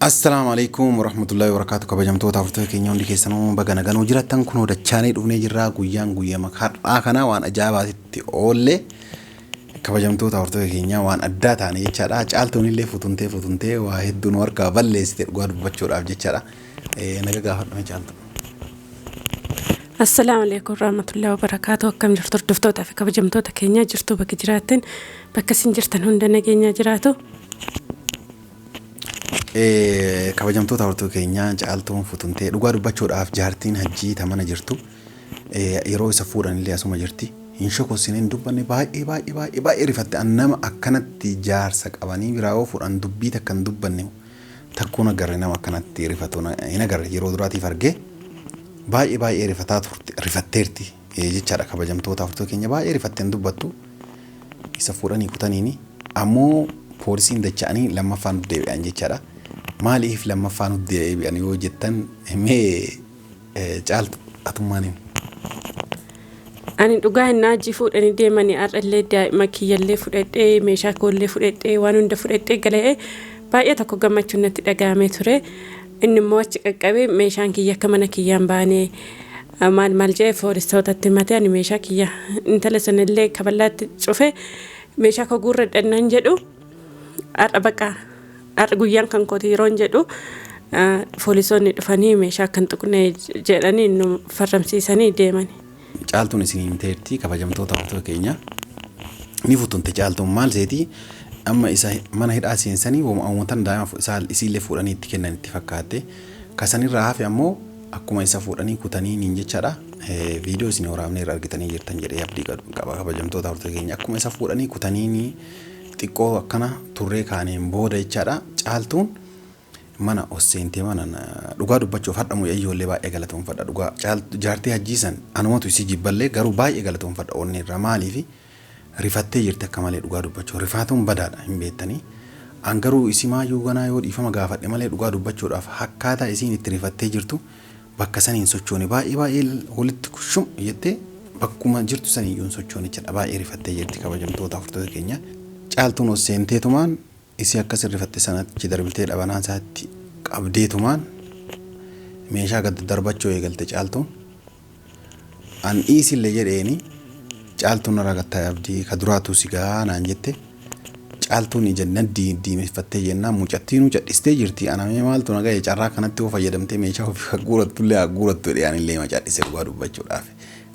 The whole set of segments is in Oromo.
Assalaamu alaikum warahmatullahi wabarakatuh. Kabajamtoota hordoftoota keenya hundi keessanuu baga naganuu jirattan. Kunoo dachaanee dhufnee jirra. Guyyaan guyyama har'aa kana waan ajaa'ibaatitti oolle. Kabajamtoota hordoftoota keenya, waan addaa taane jechaadha. Caaltuun illee futuntee futuntee waa hedduu nu harkaa balleessite, dhugaa dubbachuudhaaf jechaadha. Naga gaafadhame, Caaltu. Assalaamu alaikum warahmatullahi wabarakaatu. Akkam jirtu, hordoftootaa fi kabajamtoota keenyaa? Jirtu bakka jiraattan, bakka isin jirtan hunda nageenyaa jiraatu. Kabajamtoota hordoftoota keenyaa, Caaltuun futuntee, dhugaa dubbachuudhaaf jaartiin Hajjii ta mana jirtu yeroo isa fuudhan illee asuma jirti. Hin shokossine, hin dubbanne. Baay'ee baay'ee baay'ee baay'ee rifatte. An nama akkanatti jaarsa qabanii biraa yoo fuudhan dubbii takka hin dubbanne takkuun agarre, nama akkanatti rifatu hin agarre. Yeroo duraatiif argee baay'ee baay'ee rifataa turte, rifatteerti jechaadha. Kabajamtoota hordoftoota keenya, baay'ee rifatte, hin dubbattu. Isa fuudhanii kutaniini ammoo poolisiin dacha'anii lammaffaa nutti deebi'an jechaadha. Maaliif lammaffaa nutti deebi'an yoo jettan, mee Caaltu, atummaan himi. Ani dhugaa hin Hajjii fuudhanii deemanii har'allee daa'ima kiyyallee fudhadhee, meeshaa koollee fudhadhee, waan hunda fudhadhee galee baay'ee tokko gammachuun natti dhaga'amee ture. Inni immoo achi qaqqabee meeshaan kiyya akka mana kiyyaan baanee maal maal jedhee poolisootatti himatee, ani meeshaa kiyya intala sanallee kaballaatti cufe, meeshaa koo guurradhannaan jedhu, har'a baqa har'a guyyaan kan kooti yeroon jedhu, poolisoonni dhufanii meeshaa kan tuqne jedhanii nu farramsiisanii deemani. Caaltuun isin himteerti. Kabajamtoota hordoftoota keenya, ni futunte Caaltuun. Maal seeti? Amma isa mana hidhaa seensanii uummatan daa'ima isaa isiillee fuudhanii itti kennan itti fakkaatte. Kasanirraa hafe ammoo akkuma isa fuudhanii kutanii niin jechaadha. Viidiyoo isin waraabnee irra argitanii jirtan jedhee abdii qaba. Kabajamtoota hordoftoota keenya, akkuma isa fuudhanii kutanii xiqqoo akkana turree kaaneen booda jechaadha, Caaltuun mana osseentee. Mana dhugaa dubbachuuf hadha mucayyoollee baay'ee galatoonfadha. Dhugaa jaartii Hajjiisan anumatu isii jibballee garuu baay'ee galatoonfadha onnee irraa. Maaliifi rifattee jirti akka malee. Dhugaa dubbachuuf rifaatuun badaadha, hin beektanii. An garuu isii maayyuu ganaa yoo dhiifama gaafadhe malee, dhugaa dubbachuudhaaf akkaataa isiin itti rifattee jirtu, bakka saniin sochoone, baay'ee baay'ee walitti shum jettee bakkuma jirtu saniyyuu hin sochoone jedha. Baay'ee rifattee jirti. Kabajamtoota hordoftoota keenya, Caaltuun osseenteetumaan isii akkas rifatte sanatti darbitee dhabanaa isaatti qabdeetumaan meeshaa gad darbachuu eegalte Caaltuun. An dhiisillee jedheeni, Caaltuun narraa gattaa'e, abdii ka duraatu si gaa naan jette. Caaltuun ija naddii diimeffattee jennaan mucattiinuu cadhistee jirti. Anamee maaltu na ga'e? Carraa kanatti yoo fayyadamtee meeshaa ofii guurattullee haa guurattu jedhee anillee ma cadhise. Dhugaa dubbachuudhaaf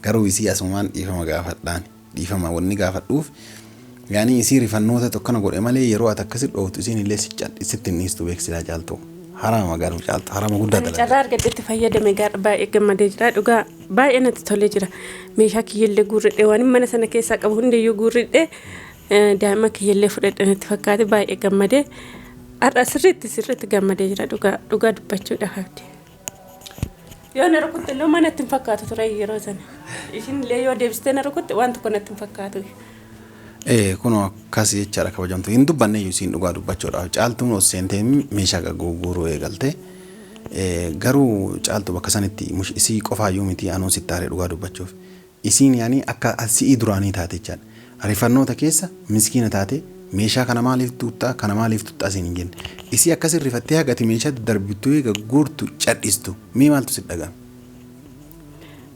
garuu isii asumaan dhiifama gaafadhaan. Dhiifama wanni gaafadhuuf yaani isii rifannoota tokkana godhe malee, yeroo ati akkasi dhooftu isiin illee si sitti hin dhiistu. Beeksisaa Caaltuu haraama garuu, Caaltu, harama guddaa Ani dalagde. Carraa argadhetti fayyadame gaara baay'ee gammadee jira. Dhugaa baay'ee natti tolee jira. Meeshaa kiyyallee guurradhe, waan mana sana keessaa qabu hundayyuu guurradhe, daa'ima kiyyallee fudhadhe natti fakkaate. Baay'ee gammadee, har'a sirriitti sirriitti gammadee jira, dhugaa dhugaa dubbachuudhaaf, abdii. Yoo na rukutte illee mana natti hin fakkaatu ture yeroo sana. Ishiin illee yoo deebistee na rukutte waan tokko natti hin fakkaatu. Kunoo akkas jechaadha, kabajamtu. Hin dubbanne iyyuu isiin, dhugaa dubbachuudhaaf. Caaltuun ol seentee meeshaa gurguruu eegalte. Garuu Caaltu bakka sanitti isii qofaayyuu miti, anuu sitti aaree dhugaa dubbachuuf. Isiin yaani akka si'ii duraanii taate jechaadha. Rifannoota keessa miskiina taate, meeshaa kana maaliif tuuttaa, kana maaliif tuuttaa siin hin jenne. Isii akkasin rifattee hagati meeshaa darbittuu guurtu cadhistu, mee maaltu si dhaga'ame?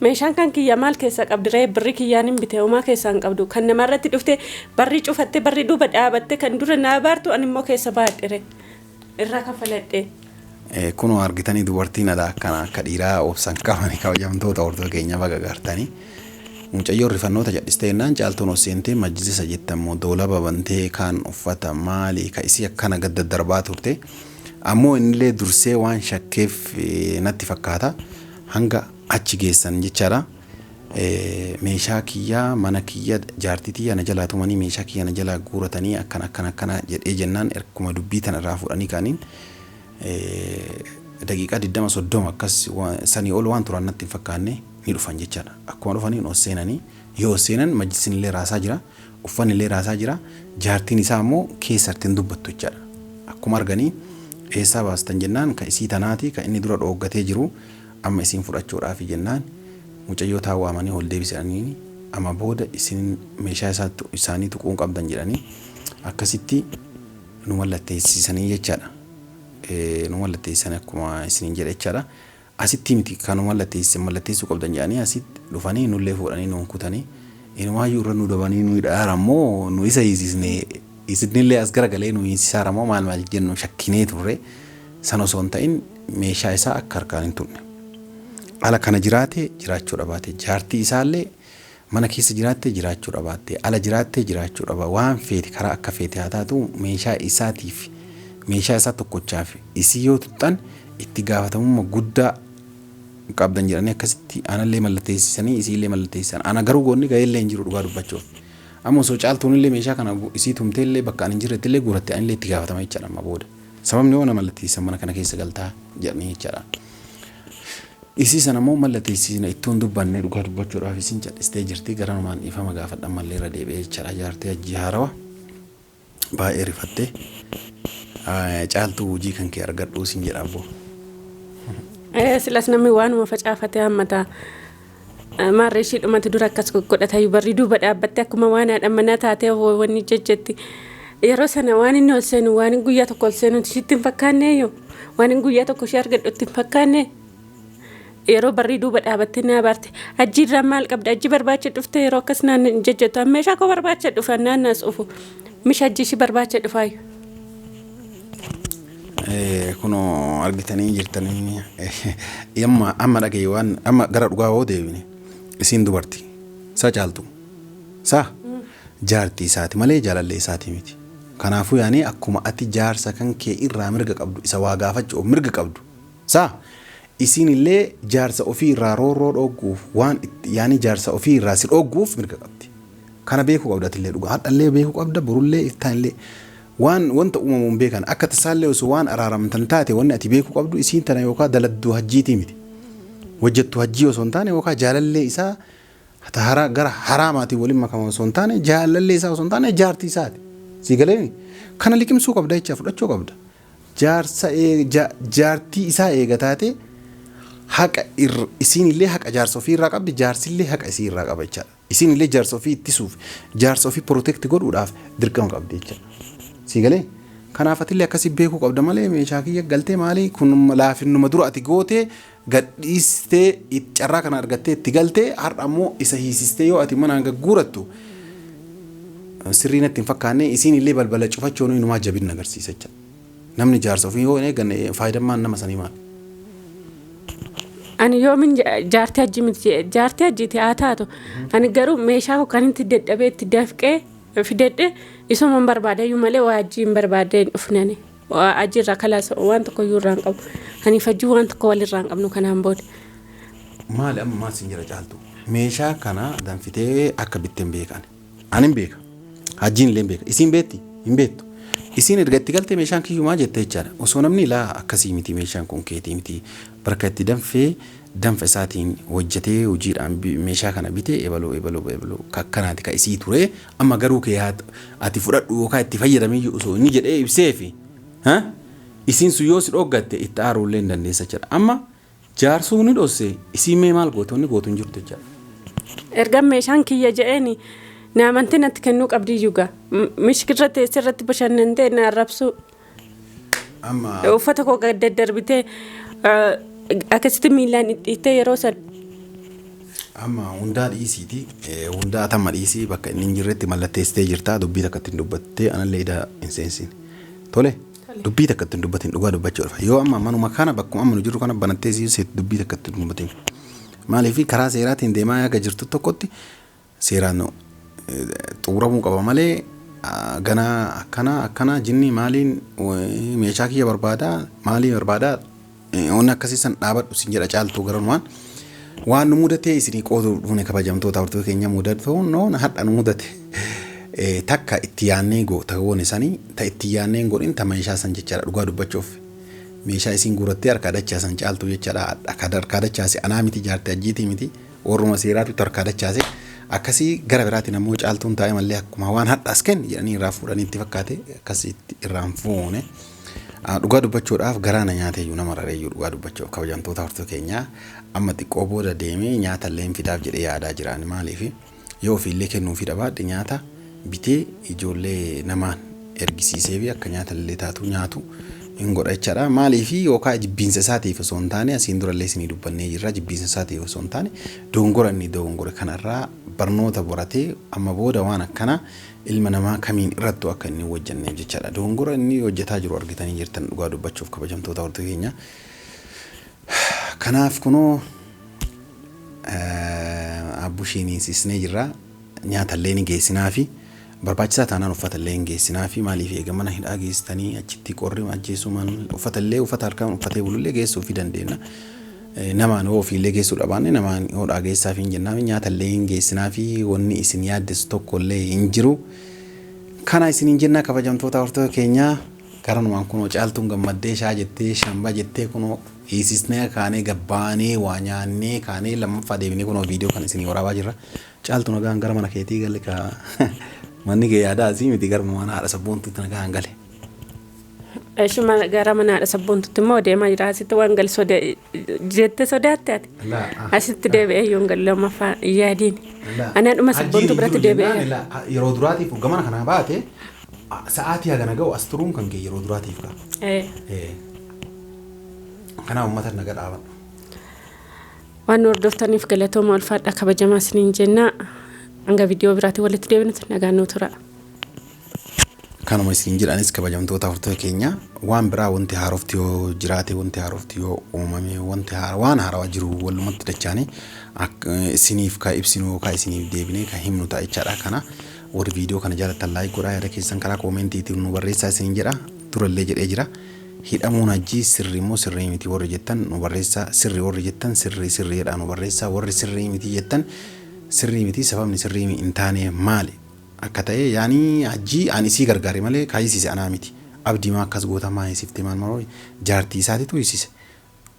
Meeshaan kan kiyya maal keessaa qabdi ree? Birri kiyyaan hin bite, homaa keessaa hin qabdu. Kan namarratti dhufte barrii cufatte, barrii duuba dhaabatte, kan dura naa baartu, ani immoo keessa baadhe ree irraa kafaladhe. Kunoo argitanii, dubartiin aadaa akkana akka dhiiraa obsan qabani. Kabajamtoota hordoftoota keenya, baga gartanii. Mucayyoon rifannoota cadhistee jennaan Caaltuun ol seentee majlisa jettammoo doolaba bantee kaan uffata maali ka isii akkana gad daddarbaa turte. Ammoo innillee dursee waan shakkeef natti fakkaata hanga achi geessan jechaadha. Meeshaa kiyyaa, mana kiyya, jaartii tiyya na jalaa tumanii, meeshaa kiyya na jalaa guuratanii, akkana akkana akkana jedhee jennaan, erkuma dubbii tana irraa fuudhanii kaaniin daqiiqaa 20 30 akkas sanii ol waan turan natti hin fakkaanne, ni dhufan jechaadha. Akkuma dhufaniin ol seenanii, yoo ol seenan majlisin illee raasaa jira, uffanni illee raasaa jira, jaartiin isaa ammoo keessatti hin dubbattu jechaadha. Akkuma arganii eessaa baastan jennaan, ka isii tanaati, ka inni dura dhooggatee jiru amma isiin fudhachuudhaafi jennaan, mucayyoo taa waamanii ol deebisanii, amma booda isin meeshaa isaanii tuquu hin qabdan jedhanii akkasitti nu mallatteessisanii jechaadha. Nu mallatteessan akkuma isiniin jedhe jechaadha. Asitti miti kan nu mallatteessan, mallatteessuu qabdan jedhanii asitti dhufanii nullee fuudhanii nuun kutanii, inumaayyuu irra nu dabanii nu hidhaara immoo nu isa hiisisne, isinillee as garagalee nu hiisisaara immoo maal maal jennu shakkinee turre. San osoo hin ta'in meeshaa isaa akka harkaan hin tuqne. Ala kana jiraate jiraachuu dhabaate, jaartii isaallee mana keessa jiraatte jiraachuu dhabaatte, ala jiraatte jiraachuu dhaba, waan feete karaa akka feete haa taatu, meeshaa isaatiif, meeshaa isaa tokkochaaf isii yoo tuxxan itti gaafatamummaa guddaa qabdan jedhanii akkasitti anallee mallatteessisanii isiillee mallatteessisan. Ana garuu goonni ga'eellee hin jiru dhugaa dubbachuuf. Amma osoo Caaltuunillee meeshaa kana isii tumteellee bakka ani hin jirrettillee guuratte, anillee itti gaafatama jechaadha amma booda. Sababni yoo na mallatteessisan mana kana keessa galtaa jedhanii jechaadha. Isii sana immoo mallatteessisna ittuun dubbanne, dhugaa dubbachuudhaaf isin cal'istee jirti, garanumaan dhiifama gaafadha mallee irra deebi'ee jechaadha. Jaartii Hajjii haarawa baay'ee rifatte. Caaltuu, hojii kan kee argadhuu sin jedha abboo. Silas namni waanuma facaafate hammata. Maarree ishii dhumatu dura akkas godhatayyuu barri duuba dhaabbatte akkuma waan haadha manaa taatee wanni jejjetti. Yeroo sana waan inni ol seenu, waan inni guyyaa tokko ol seenu ishiitti hin fakkaanneeyyuu, waan inni guyyaa tokko ishee argadhu itti hin fakkaanne. Yeroo barrii duuba dhaabattee naa baarte, ajji irraa maal qabda, ajji barbaacha dhufte, yeroo akkas naan jejjettu, an meeshaa koo barbaacha dhufa naannaas dhufu misha ajji ishii barbaacha dhufaayu. Kunoo argitanii jirtanii, amma amma dhagaye, waan amma gara dhugaa hoo deebine, isiin dubarti sa Caaltu sa jaartii isaati malee jaalallee isaati miti. Kanaafuu yaani akkuma ati jaarsa kan kee irraa mirga qabdu, isa waa gaafachuuf mirga qabdu, sa isiin illee jaarsa ofii irraa roorroo dhoogguuf, waan yaani jaarsa ofii irraa si dhoogguuf mirga qabdi. Kana beekuu qabda atillee, dhugaa hadhallee beekuu qabda, borullee iftaanillee waan wanta uumamuun beekan akka tasaallee osoo waan araaramtan taate, wanni ati beekuu qabdu isiin tana yookaan daladduu hajjiitii miti. Hojjettu hajjii osoo hin taane, yookaan jaalallee isaa hara gara haraamaatiin waliin makaman osoo hin taane, jaalallee isaa osoo hin taane, jaartii isaati. Sii galeemi? Kana liqimsuu qabda jecha fudhachuu qabda. Jaarsa jaartii isaa eega taate, haqa isiin illee haqa jaarsa ofii irraa qabdi, jaarsillee haqa isii irraa qaba jechaadha. Isiin illee jaarsa ofii ittisuuf, jaarsa ofii protect godhuudhaaf dirqama qabdi jechaadha. Sii galee? Kanaaf atillee akkasii beekuu qabda malee meeshaa kiyya galtee maalii kun laafinnuma dura ati gootee gadhiistee carraa kana argattee itti galtee, har'a ammoo isa hiisistee yoo ati manaan gagguurattu sirrii natti hin fakkaanne. Isiin illee balbala cufachuun inumaa jabina agarsiisa jecha. Namni jaarsa ofii yoo hin eegganne faayidammaan nama sanii maali? Ani yoomin jaartii hajji miti, jaartii hajjiiti haa taatu. Ani garuu meeshaa koo kan itti dadhabee itti dafqee fidedhe isuma hin barbaadayyuu malee waa hajjii hin barbaadee hin dhufnani. Waa hajji irraa kalaas waan tokko iyyuu irraa hin qabu. Ani fajjii waan tokko walirraa hin qabnu kanaan booda. Maali amma maal sin jira Caaltu? Meeshaa kana danfitee akka bitte hin beekan. Ani hin beeka. Hajjiin illee hin beeka. Isiin beekti? Hin beektu. Isiin erga itti galtee meeshaan kiyyumaa jette jechaadha. Osoo namni laa akkasii miti, meeshaan kun keetii miti. Bakka itti danfee danfa isaatiin hojjetee hojiidhaan meeshaa kana bite, ebaluu ebaluu ebaluu kakkanaati ka isii ture, amma garuu kee haa ati fudhadhu yookaan itti fayyadamiyyuu osoo inni jedhee ibseefi isiin sun yoo si dhooggatte itti aaruullee hin dandeessa jechaadha. Amma jaarsuu ni dhosse, isiin mee maal goote? Wanni gootu hin jirtu jechaadha. Erga meeshaan kiyya je'eeni na amantii natti kennuu qabdi iyyuu. Mishkirra teessee irratti bashannantee na arrabsuu. Amma Uffata koo gad daddarbitee akkasitti miilaan dhidhiittee yeroo san. Amma hundaa dhiisiiti, hundaa atamma dhiisii, bakka inni hin jirretti mallatteessitee jirta, dubbii takka ittiin dubbattee anallee idaa hin seensin. Tole, dubbii takka ittiin dubbatin, dhugaa dubbachuu dhufa. Yoo amma manuma kana bakkuma amma nu jirru kana banattee siif seetu, dubbii takka ittiin dubbatin. Maaliif karaa seeraatiin deemaa haga jirtu tokkotti seeraan xumuramuu qaba malee ganaa akkana akkana jinni maaliin meeshaa kiyya barbaadaa, maalii barbaadaa, wanni akkasii san dhaabadhu sin jedha Caaltuu. Garanumaan waan nu mudatee isinii qooduu dhufne, kabajamtoota hordoftoota keenya, mudatoon noon hadha nu mudate takka itti yaannee goota goone sanii ta itti yaannee hin godhin ta meeshaa san jechaadha. Dhugaa dubbachuuf meeshaa isiin guurattee harkaa dachaasan Caaltuu jechaadha. Harkaa dachaase anaa miti, jaartii ajjiitii miti, warruma seeraatu harkaa dachaase akkasii. Gara biraatiin ammoo Caaltuun taa'ee mallee akkuma waan hadhaas kenni jedhanii irraa fuudhanii itti fakkaate, akkasitti irraan fuune. Dhugaa dubbachuudhaaf garaa na nyaate iyyuu, nama rareeyyuu dhugaa dubbachuuf. Kabajamtoota hordoftoota keenyaa, amma xiqqoo booda deemee nyaata illee fidaaf jedhee yaadaa jiraan. Maaliif yoo ofiillee kennuufii dhabaadhe, nyaata bitee ijoollee namaan ergisiisee fi akka nyaata illee taatu nyaatu Hin godha jechaadha. Maaliif yookaan jibbiinsa isaatiif osoo hin taane, asiin durallee isinii dubbannee jirra, jibbiinsa isaatiif osoo hin taane dogongora inni dogongore kanarraa barnoota boratee amma booda waan akkana ilma namaa kamiin irrattu akka inni hin hojjenneef jechaadha. Dogongora inni hojjetaa jiru argitanii jirtan dhugaa dubbachuuf, kabajamtoota hordoftoota keenya. Kanaaf kunoo abbushiin hiisisnee jirra. Nyaatallee ni geessinaafi. Barbaachisaa taanaan uffatallee hin geessinaafi. Maaliif eega mana hidhaa geessitanii achitti qorri ajjeesuu maal, uffatallee uffata harkaan uffatee bulullee geessuufii dandeenya. Namaan yoo ofiillee geessuu dhabaanne namaan hodhaa geessaafii hin jennaafi, nyaatallee hin geessinaafi, wanni isin yaaddessu tokkollee hin jiru. Kana isiniin jennaa, kabajamtoota hordoftoota keenyaa. Garanumaan kunoo Caaltuun gammaddee shaa jettee shamba jettee, kunoo hiisisnee kaanee gabbaanee waa nyaannee kaanee lammaffaa deebinee kunoo viidiyoo kana isinii waraabaa jirra. Caaltu, nagaan gara mana keetii gale ka, manni kee yaadaa asii miti, gara mana haadha Sabboontuutti nagaan gale. Ishuma gara mana haadha Sabboontutti immoo deemaa jira. Asitti waan gal soda jettee sodaatte ati. Asitti deebi'ee yoon galu lammaffaa yaadiin. Anaadhuma Sabboontuu biratti deebi'ee. Yeroo duraatiif mana kanaa baate sa'aatii hagana ga'u as turuun kan kee yeroo duraatiif ka. Kanaaf uummata naga dhaaban. Waan nu hordoftaniif galatooma, ulfaadha, kabajamaa isiniin jenna. Hanga viidiyoo biraatiin walitti deebinutti nagaan nuu tura. Kanuma isin jedhanis, kabajamtoota hordoftoota keenya, waan biraa wanti haarofti yoo jiraate, wanti haarofti yoo uumame, wanti waan haarawaa jiru walumatti dachaanii isiniif ka ibsinu yookaan isiniif deebinee ka himnu ta'a jechaadha. Kana warri viidiyoo kana jaalattan like godhaa, yaada keessan karaa koomentiitiin nu barreessaa isiniin jedha. Durallee jedhee jira. Hidhamuun Hajjii sirrii immoo sirrii miti warri jettan nu barreessaa. Sirrii warri jettan sirrii sirriidha nu barreessaa. Warri sirrii miti jettan sirrii miti, sababni sirrii hin taane maali akka ta'e, yaani Hajjii ani isii gargaare malee kaayisiise anaa miti. Abdii maa akkas goota, maa hiisifte, maal maroo jaartii isaatitu hiisise.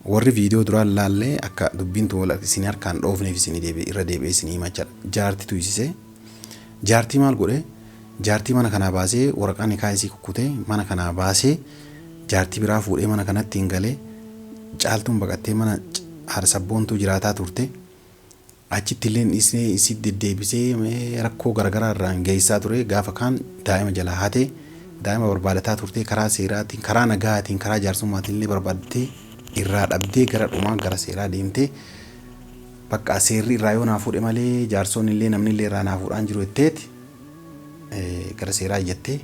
Warri viidiyoo duraan laallee akka dubbiin tun wal isin harkaan dhoofneef isin deebi'e irra deebi'ee isin himachaa, jaartitu hiisise. Jaartii maal godhe? Jaartii mana kanaa baasee, waraqaa nikaa isii kukkutee mana kanaa baasee, jaartii biraa fuudhee mana kanatti hin galee. Caaltuun baqattee mana haadha Sabboontuu jiraataa turte. Achitti illee dhiisnee isii deddeebisee rakkoo garaagaraa irraan geessaa ture. Gaafa kaan daa'ima jalaa hatee, daa'ima barbaadataa turte, karaa seeraatiin, karaa nagaatiin, karaa jaarsummaatiin illee barbaaddatee irraa dhabdee, gara dhumaa gara seeraa deemtee, bakka seerri irraa yoo naa fuudhe malee jaarsonni illee namni illee irraa naa fuudhaan jiru jetteeti gara seeraa iyyattee,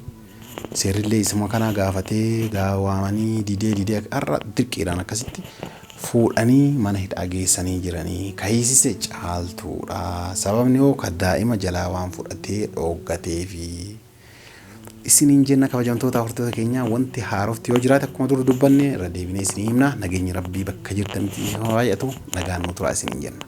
seerrillee isuma kanaa gaafatee waamanii didee didee har'a dirqiidhaan akkasitti fuudhanii mana hidhaa geessanii jiranii. Ka hiisise Caaltuudha. Sababni hoo ka daa'ima jalaa waan fudhatee dhooggateefi. Isiniin jenna, kabajamtoota hordoftoota keenyaa, wanti haarofti yoo jiraate akkuma dur dubbanne irra deebinee isinii himna. Nageenyi Rabbii bakka jirtanitti isin haa baay'atu, nagaan nu turaa isiniin jenna.